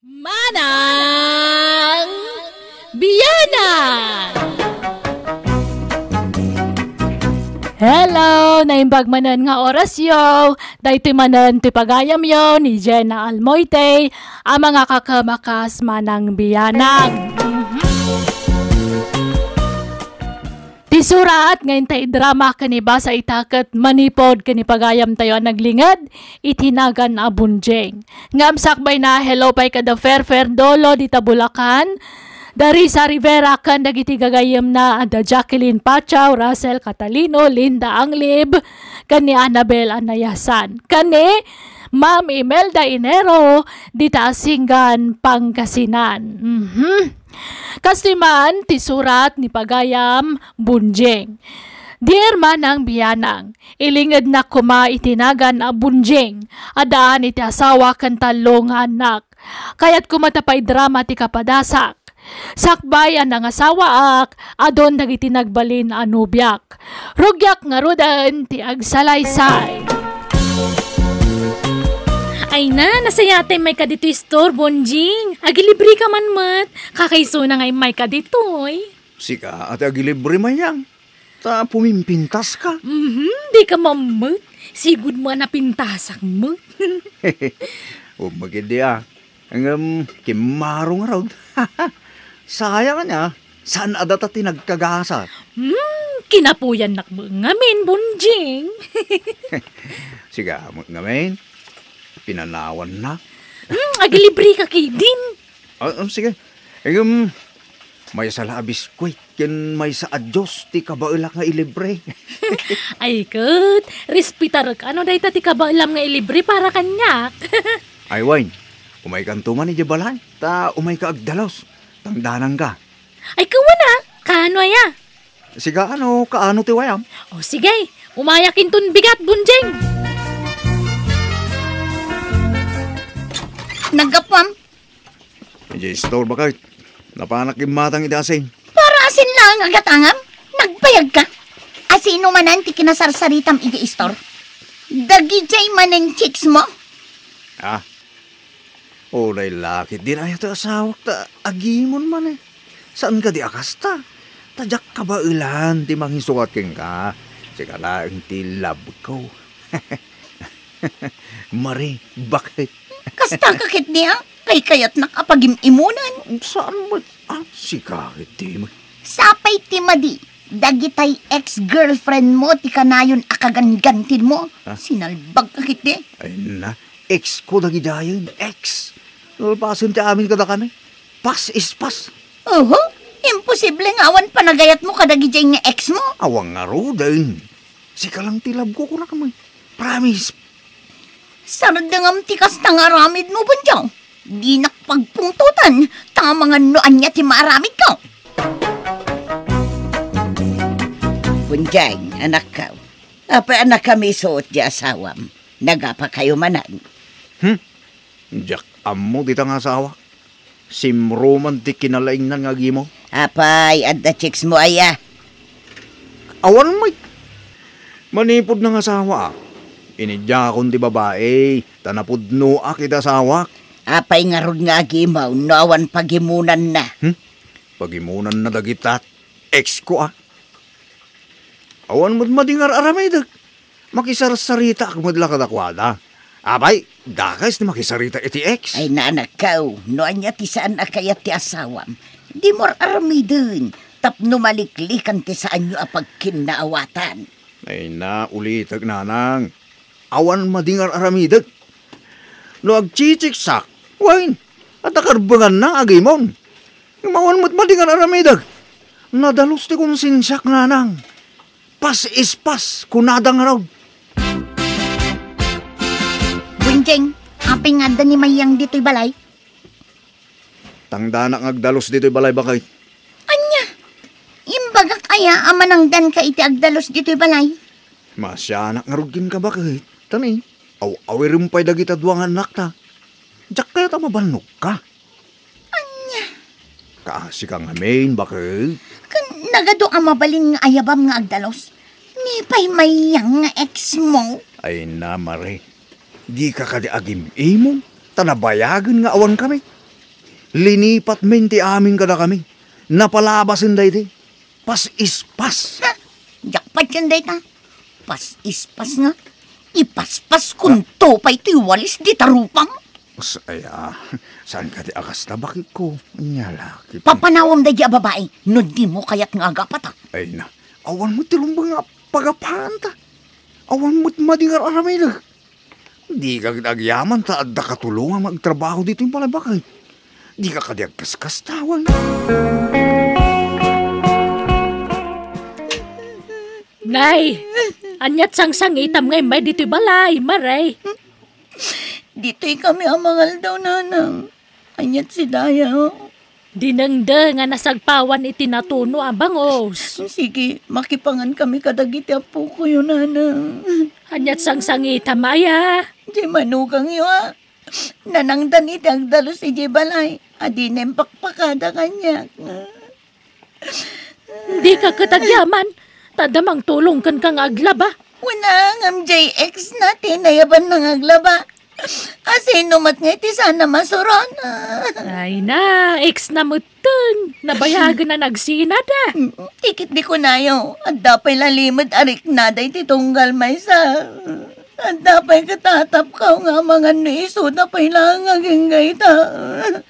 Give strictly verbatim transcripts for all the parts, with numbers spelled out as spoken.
Manang Bianang! Hello! Naimbag manen nga orasyo. Daytoy manen ti pagayamyo ni Jenna Almoite, a mangakakamakas Manang Bianang. Ti surat nga inta idrama ken ibasa ita ket manipud ken ipagayamtayo a naglinged iti nagan a Bunjing. Ngem sakbayna, hello pay kada Ferfer Dolo dita Bulacan, da Risa Rivera ken dagiti gagayyemna a da Jacqueline Pachaw, Russell Catalino, Linda Anglib, ken ni Annabel Anayasan, ken ni Ma'am Imelda Inero dita Asingan, Pangasinan. Mhm. Kastoy man ti surat ni pagayam Bunjing. Dear Manang Bianang, ilingednak koma iti nagan a Bunjing, addaan iti asawa ken tallo nga annak. Kayat koma ta paidrama ti kapadasak. Sakbay a nangasawaak, adun dagiti nagbalin a nobiak. Rugiak ngaruden ti agsalaysay. Ay na, nasayaat ta immayka ditoy store, Bonjing. Agilibreka man met. Kakaisuna nga immayka ditoy. Sika, ati agilibre, Mayang. Ta pumimpintaska. Mhm, dika mammet. Sigud mo a napintasak met. Ummegiddi a. Ngem kimmaro ngarud. Sayang ania, saan a data ti nagkagasat? Hmm, kinapuyannak met ngamin, Bonjing. Sika met ngamin, pinanawanna. Hmm, agilibreka ketdin. Ah, ah, sige. Ngem, maysa la a biskuit ken maysa a juice ti kabaelak nga ilibre. Ay ket, respetarek no dayta ti kabaelam nga ilibre para kaniak. Ay, wen, umaykanto man idiay balay, ta umayka agdalus, tangdanangka. Ay, kawana, kaano aya? Sika, ano, kaano ti wayam? O sige, umayak inton bigat, Bonjing. Naggapuam, Idiay istor, baket. Napanak immatang iti asin. Para asin laeng a gatangam? Nagbayagka? Asino manen ti kinasarsaritam iti istor? Dagidiay manen chicks mo? Ah. Unay la ketdin aya ti asawak ta agimon man eh. Saan kadi a kasta? Ta diak kabaelan ti mangisukat kenka. Sika laeng ti love ko. Mare, baket. Kasta ka ketdi a? Kaykayatnak a pagim-imonen. Saan met? Ah, sika ketdi met. Sapay ti madi, dagitay ex-girlfriend mo ti kanayon a kaganggantin mo. Ha? Sinalbag ka ketdi. Ay na, ex ko dagidiayen, ex. Nalpasen ti amin kadakami. Past is past. Oho, imposible nga awan panagayat mo kadagidiay nga ex mo. Awan ngaruden. Sika lang ti love ko, kunak met. Promise. Sardengam ti kasta nga aramid mo, Bonjing. Dinak pagpungtotan, ta amangan no ania ti maaramid ko. Bonjing, anakko. Apay a nakamisuot ti asawam? Nagapa kayo manen? Hmm? Diak ammo dita nga asawa. Simro man ti kinalaingnan nga agimo. Apay, adda chicks mo aya? Awan met. Manipud nangasawaak, inidiakon ti babai, ta napudnoak iti asawak. Apay ngarud nga agimo no awan pagimonanna? Hmm? Pagimonanna dagita ex ko a. Awan met madi nga ar-aramidek. Makisarsaritaak met la kadakuada. Apay, dakes ti makisarita iti ex. Ay, nanakkaw, no ania ti saan a kayat ti asawam, dimo ar-aramiden tapno maliklikan ti saanyo a pagkinnaawatan. Ay na, ulitek, nanang. Awan madi nga ar-aramidek. No agchitsiksak, wen, adda karbenganna nga agimon. Ngem awan met madi nga ar-aramidek. Nadalus ti konsensiak, nanang. Pas is pas, kunada ngarud. Bunjing, apay nga adda ni Mayang ditoy balay? Tangdanak nga agdalus ditoy balay, baket. Ania? Imbagak aya a manangdanka iti agdalus ditoy balay? Maasianak ngarud kenka, baket. Tani, aw-awirem pay dagita dua nga annakta. Diak kayat a mabannogka. Ania? Kaasika ngamin, baket. Ken nagadu a mabalin nga ayabam nga agdalus? Ni pay Mayang nga ex mo? Ay na, Mare. Dika kadi agim-imon, ta nabayagen nga awan kami. Linipatmin ti amin kadakami. Napalabasen daydi. Pas-ispas. Ha? Diak patien dayta. Pas-ispas nga. Ipaspas kunto pay ti walis dita rupam. Ay, a, saan ka ti akasta, bakitko? Nya la, kit- Papanawem daydi a babai, no dimo kayat nga agapata. Ay na, awan met ti rumbeng nga pagapanta. Awan met madi nga ar-aramidek. Dika agyaman ta adda katulongam nga agtrabaho ditoy balay, baket. Dika kadi agkaskastawan. Nay, aniat sangsangitam nga immay ditoy balay, Mare? Ditoy kami a mangaldaw, Nanang. Aniat si Daya? Dinengdeng a nasagpawan iti natuno a bangus. Sige, makipangan kami kadagiti apokoyo, Nanang. Aniat sangsangitam aya? Di manugangyo, a. Nanangdan iti agdalus idiay balay. Adina impakpakada kaniak. Dika ket agyaman, ta adda mangtulong kenka nga aglaba. Wen a, ngem diay ex na ti inayabanna nga aglaba. A, sino met ngay ti saan a masuron? Ay na, ex na metten. Nabayagen a nagsinada. Ti ketdi kunayo, adda pay la limed a riknada iti tunggal maysa. Adda pay ket atapkaw nga amangan no isuda pay laeng agingga ita.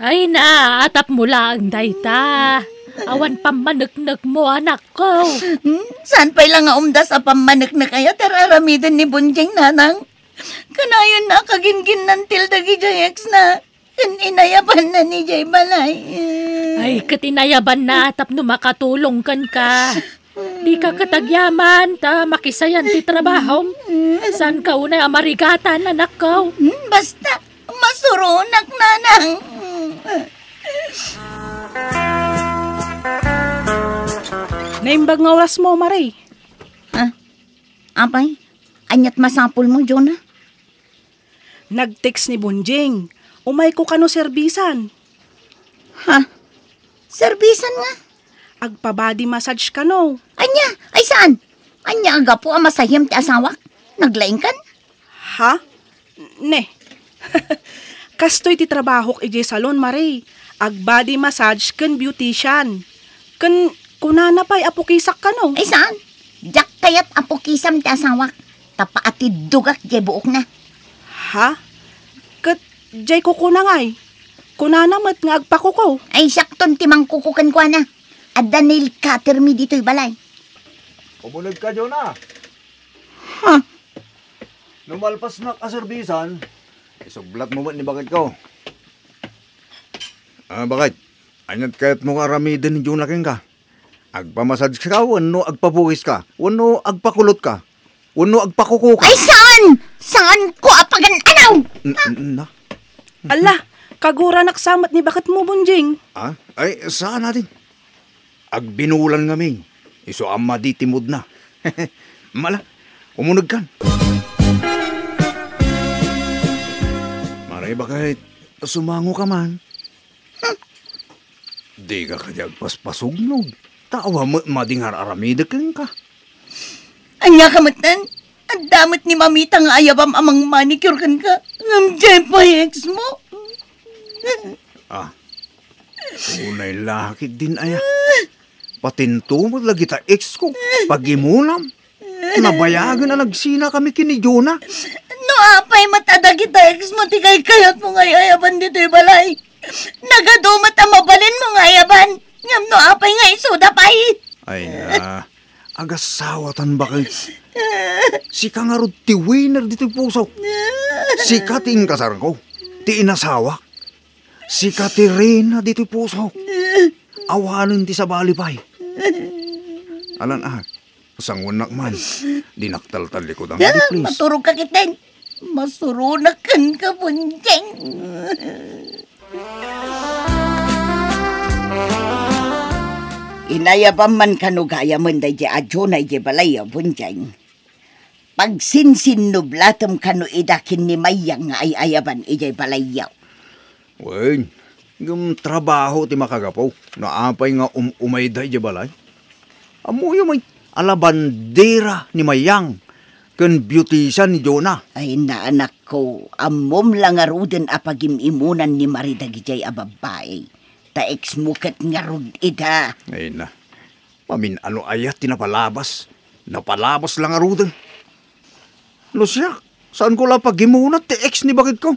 Ay na, atapmo laeng dayta. Awan pammaneknekmo, anakko. Hmm? Saan pay la nga umdas a pammaneknek aya ti ar-aramiden ni Bonjing, Nanang? Kanayon a kaginginnantil dagidiay ex na. Ken inayabanna idiay balay. Ay, ket inayabanna tapno makatulong kenka. Dika ket agyaman ta makisayan ti trabahom. Saanka unay a marigatan, anakko? Hmm, basta, masuronak, Nanang. Naimbag nga orasmo, Mare. Ha? Apay, aniat masapulmo, Jonah? Nag-text ni Bonjing. Umayko kano serbisan. Ha? Serbisan nga? Agpa-body massage kano. Ania? Ay, saan? Ania a gapu a masayem ti asawak? Naglaingkan? Ha? Ne. Kastoy ti trabahok idiay salon, Mare. Ag-body massage ken beautician. Ken kunana pay a pukisak kano. Ay, saan? Diak kayat a pukisam ti asawak. Ta paatiddogak diay buokna. Ha? Ket diay kukuna ngay? Kunana met nga agpakuko. Ay, siakton ti mangkuko kenkuana. Adda nail cutter mi ditoy balay. Umuneg ka, Jonah. Ha? No malpasnak a serbisan, isublatmo met ni baketko. Ah, baket, aniat kayatmo nga aramiden ni Jonah kenka? Agpamassage ka wenno agpabukiska wenno agpakulotka wenno agpakukoka? Ay, saan? Saanko a pagan-anaw! N-, n-, na? Ala, kaguranak sa met ni baketmo, Bonjing. Ah? Ay, saan, ading? Agbinulan ngamin. Isu a madi ti moodna. Mala, umunegkan. Mare, baket, sumangoka man. Hmm. Dika kadi agpaspasugnog. Ta awan met madi nga ar-aramidek kenka. Ania ka metten? Adda met ni mamita nga ayabam a mangmanicure kenka. Ngem diay pay ex mo. Ah. Unay lakit din aya. Patinto met lagita ex ko. Pagimulam. Nabayagen a nagsina kami ken ni Jonah. No apay met a dagita ex mo ti kaykayatmo nga ay-ayaban ditoy balay. Nagadu met a mabalinmo nga ayaban. Ngem no apay nga isuda pay. Ay na, agasawatan baket. Sika ngarud ti winner ditoy pusok. Sika ti inkasarko, ti inasawak. Sika ti reyna ditoy pusok. Awanen ti sabali pay. Alan a, sangoennak man. Dinak taltallikudang, ah, please. Maturog ka ketdin. Masuronak kenka, Bonjing. Inayabam man kano gayamen daydi a Jonah idiay balay, Bonjing. Pagsinsinnublatem kano ida ken ni Mayang nga ay-ayaban idiay balayyo. Wen, ngem trabaho ti makagapu no apay nga um-umayda idiay balay. Ammoyo met a labandera ni Mayang ken beautician ni Jonah. Ay, naanakko, ammom la ngaruden a pagim-imunan ni Marie dagidiay a babbai. Ta ex mo ket ngarud ida. Ay na, mamin-ano aya ti napalabas? Napalabas la ngaruden. No siak, saanko la pagimuna ti ex ni baketko?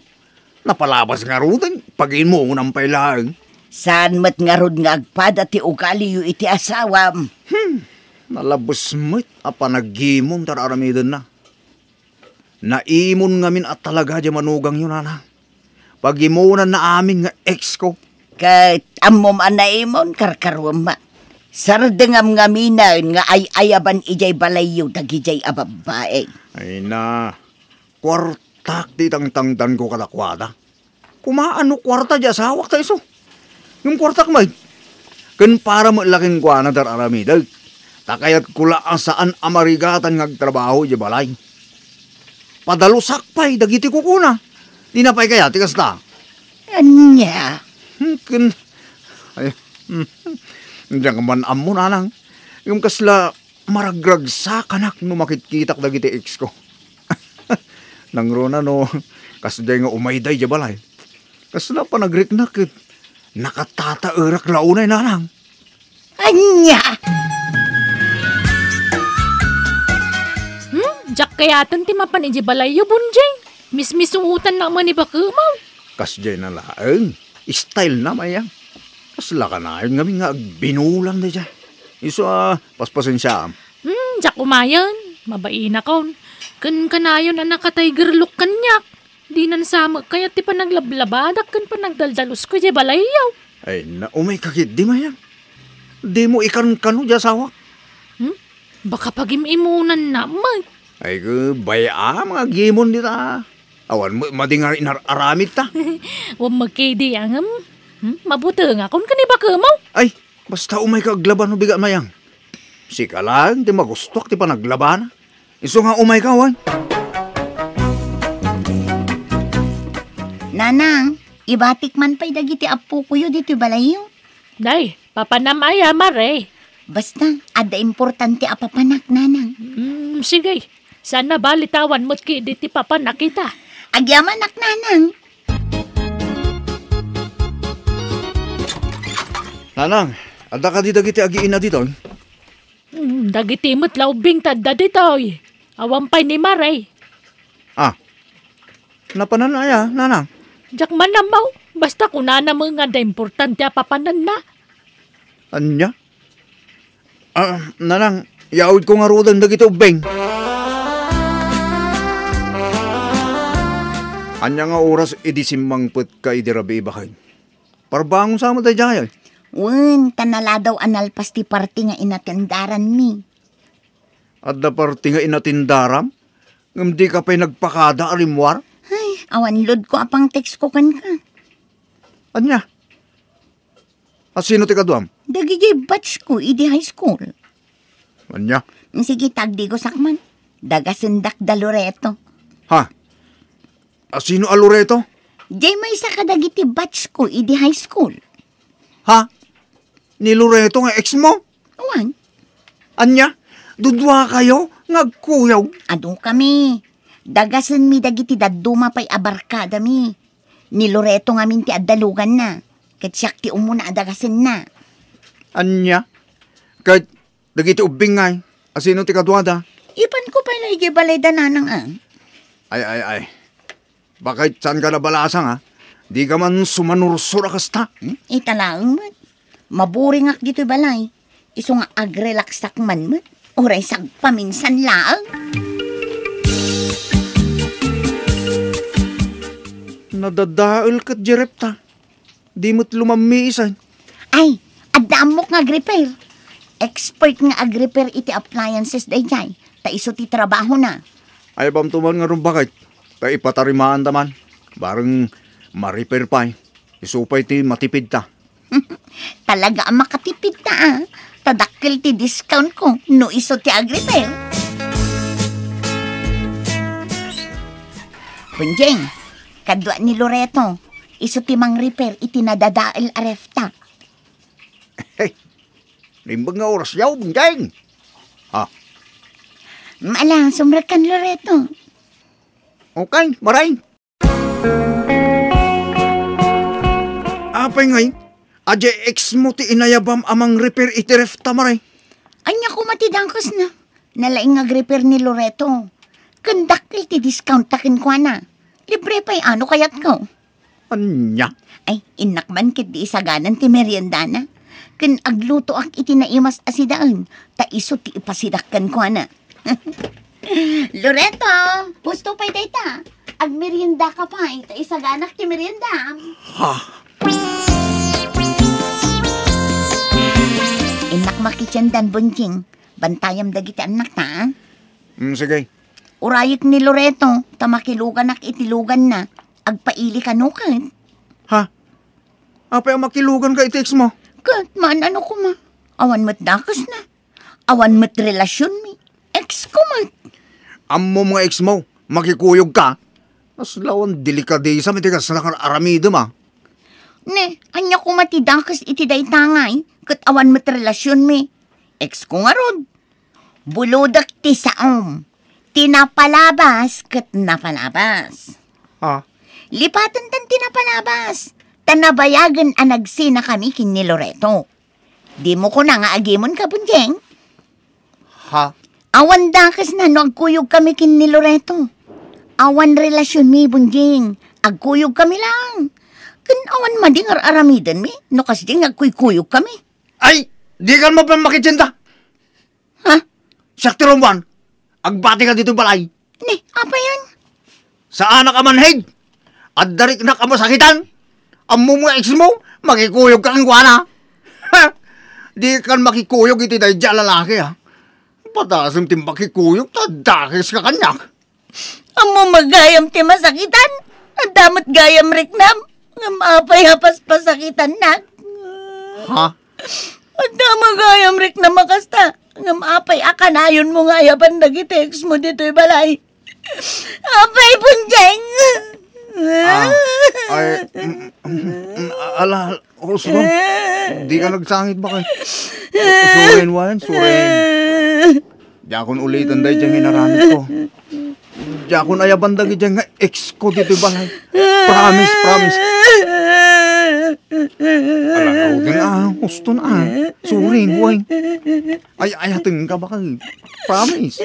Napalabas ngaruden, pagimunan pay laeng. Saan met ngarud nga agpada ti ugaliyo iti asawam? Hmm, nalabes met a panagimon ti ar-aramidenna. Naimon ngamin a talaga diay manugangyo, nanang. Pagimonanna amin nga ex ko. Ket ammom a naimon, karkaruem met. Sardengam ngaminen nga ay-ayaban idiay balayyo dagidiay a babbai. Ay na, kuartak ti itangtangdanko kadakuada. Kumaano kuarta diay asawak ta isu? Ngem kuartak met. Ken para met la kenkuana ti ar-aramidek. Ta kayatko la a saan a marigatan nga agtrabaho idiay balay. Padalusak pay dagiti kukuna. Dina pay kayat ti kasta. Ania? Hmm, ken, ay, hmm, diak man ammo, nanang. Ngem kasla maragragsakanak no makitkitak dagiti ex ko. Nangruna no, kasdiay nga umayda idiay balay. Kasla panagriknak ket nakatataerak la unay, nanang. Ania? Hmm? Diak kayaten ti mapan idiay balayyo, Bonjing. Mismisuotannak man ni bakemaw. Kasdiay na laeng. Style na, Mayang. Kasla kanayon ngamin nga agbinulan daydiay. Isu a, paspasensiaam. Hmm, diak umayen. Mabainakon. Ken kanayon a naka-tiger look kaniak. Dinan sa met kayat ti panaglablabadak ken panagdaldalusko idiay balayyo. Ay, na, umayka ketdi, Mayang. Dimo ikankano diay asawak. Hmm? Baka pagim-imunanna met. Ay, ke, bay-am nga agimon dita. Awan met madi nga inar-aramidta. Wen met ketdi, ngem. Hmm? Mabutengakon ken ni bakemaw. Ay, basta umayka aglaba no bigat, Mayang. Sika laeng ti magustuak ti panaglabana. Isu nga umayka, wen. Nanang, ibatik man pay dagiti appokoyo ditoy balayyo. Nay, papanam aya, Mare? Basta, adda importante a papanak, nanang. Mm, sige. Saan a bali ta awan met ketdi ti papanak ita. Agyamanak, nanang. Nanang, adda kadi dagiti agiina ditoy? Mm, dagiti met la ubbing ti adda ditoy. Awan pay ni Mare. Ah, napanan aya, nanang? Diak man ammo. Basta kunana met nga adda importante a papananna. Ania? Ah, nanang, yaawidko ngaruden dagiti ubbing. Ania nga oras idi simmangpetka idi rabii, baket? Parbangon sa met daydiay. Wen, ta naladaw a nalpas ti parti nga inatendaranmi. Adda parti nga inatendaram? Ngem dika pay nagpakada a rimmuar? Ay, awan loadko a pang-textko kenka. Ania? Asino ti kaduam? Dagiti batchko idi high school. Ania? Sige, tagdigosak man. Dagasendak da Loreto. Ha? Asino a Loreto? Diay maysa kadagiti batchko idi high school. Ha? Ni Loreto nga ex mo? Wen. Ania? Duduakayo nga agkuyog? Adu kami. Dagasenmi dagiti dadduma pay a barkadami. Ni Loreto ngamin ti adda luganna. Ket siak ti umuna a dagasenna. Ania? Ket dagiti ubbing ngay, asino ti kaduada? Ipanko pay la idiay balayda, nanang, a. Ay, ay, ay. Baket, saanka nabalasang, a? Dika man sumanursor a kasta? Hmm? Ita laeng met. Maburingak ditoy balay. Isu nga agrelaksak man met. Uray sagpaminsan laeng. Nadadael ket di repta. Di met lumammiisan. Ay, adda ammok nga agrepair. Expert nga agrepair iti appliances daydiay, ta isu ti trabahona. Ay, bamto man ngarud, baket, ta ipatarimaanta man. Bareng ma-repair pay. Isu pay ti matipidta. Talaga a makatipidta, a. Ta dakkel ti discountko no isu ti agrepair. Bonjing, kadua ni Loreto, isu ti mang-repair iti nadadael a refta. Naimbag nga orasyo, Bonjing. Ha? Ala, sumrekkan, Loreto. Okay, maray. Apay ngay, a diay ex mo ti inayabam a mangrepair iti ref ta, maray? Ania koma ti dakesna? Nalaing nga agrepair ni Loreto. Ken dakkel ti discount ta kenkuana. Libre pay a no kayatko. Ania? Ay, innak man ket di isaganan ti meriendana. Ken aglutoak iti naimas a sidaen, ta isu ti ipasidak kenkuana. Loreto, pusto pay dayta. Agmeriendaka pay, ta isaganak ti meriendam. Ha? Innak makitiendan, Bonjing. Bantayam dagiti annakta, a? Mm, sige. Urayek ni Loreto, ta makiluganak iti luganna. Agpaili kano ket. Ha? Apay a makiluganka iti ex mo? Ket, maan-ano koma? Awan met dakesna. Awan met relasionmi. Ex ko met. Ammom nga ex mo, makikuyogka? Kasla awan delikadesam iti kasla nga aramidem, a. Ne, ania koma ti dakes iti dayta ngay, ket awan met relasionmi. Ex ko ngarud. Bulodek ti saom. Ti napalabas ket napalabas. Ah. Lipaten tan ti napalabas. Ta nabayagen a nagsinakami ken ni Loreto. Dimo kuna nga agimonka, Bonjing? Ha? Awan dakesna no agkuyogkami ken ni Loreto. Awan relasionmi, Bonjing. Agkuyogkami lang. Ken awan madi nga ar-aramidenmi no kasdi nga agkuykuyogkami. Ay, dikan mapan makitienda. Ha? Siak ti rummuar. Agbatika ditoy balay. Ni, apayan? Saanak a manhid. Adda riknak a masakitan. Ammom nga ex mo, makikuyogka kenkuana. Ha? Dikan makikuyog iti daydiay a lalaki, a. Padasem ti makikuyog ta dakeska kaniak. Ammom gayam ti masakitan. Adda met gayam riknam. Ngem apay a paspasakitannak? Ha? Adda met gayam riknam a kasta. Ngem apay a kanayonmo nga ayaban dagiti ex mo ditoy balay? Apay, Bonjing! Ah, ay, mm, mm, mm, ala, Husto, dika nagsangit, baket. Suren, Juan, suren. Diakon uliten daydiay nga inaramidko. Diakon ayaban dagiti nga ex ko ditoy balay. Promise, promise. Ala, Loreto, a, husto, a. Suren, Juan. Ay, ayatenka, baket. Promise.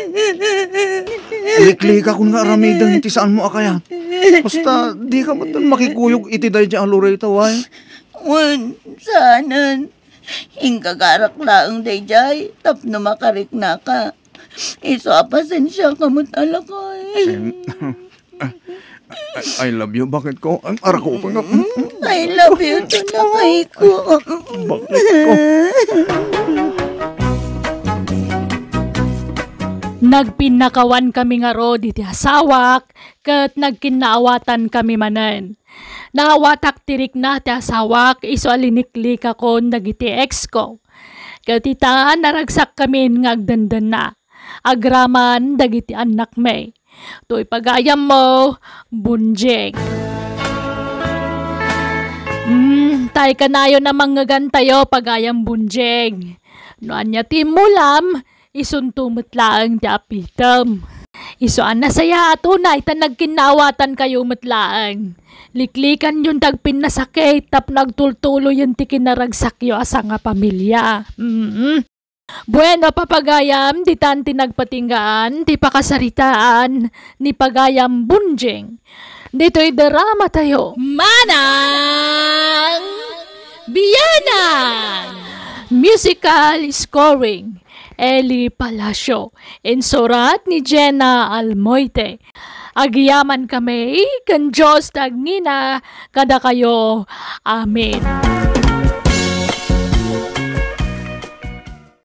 Liklikakon nga aramiden ti saanmo a kayat. Basta, dika met makikuyog iti daydiay a Loreto, ay. Wen, saanen. Inggagarak laeng daydiay tapno makariknaka. Isu a pasensiaka met a lakay. Em, I, I love you, baket ko. Ang arako pa nga. Mm, I love you too, lakay ko. Baket ko. Nagpinnakawan kami ngarud iti asawak, ket nagkinnaawatan kami manen. Naawatak ti rikna ti asawak isu a liniklikakon dagiti ex ko. Ket ita, naragsak kamin nga agdandanna agraman dagiti annakmi. Toy pagayammo, Bonjing. Mm, tay kanayon a mangngegantayo, pagayam Bonjing. No ania ti immulam, isunto met laeng ti apitem. Isu a nasayaat unay ta nagkinnaawatankayo met laeng. Liklikanyon ti agpinnasakit tapno agtultuloyen ti kinaragsakyo a sangapamilia. Mm. Bueno, papagayam, ditan ti nagpatinggaan ti pakasaritaan ni pagayam Bonjing ditoy dramatayo. Manang Bianang! Musical scoring, Eli Palacio. Insurat ni Jenna Almoite. Agyamankami ken Dios ti agngina kadakayo. Amen.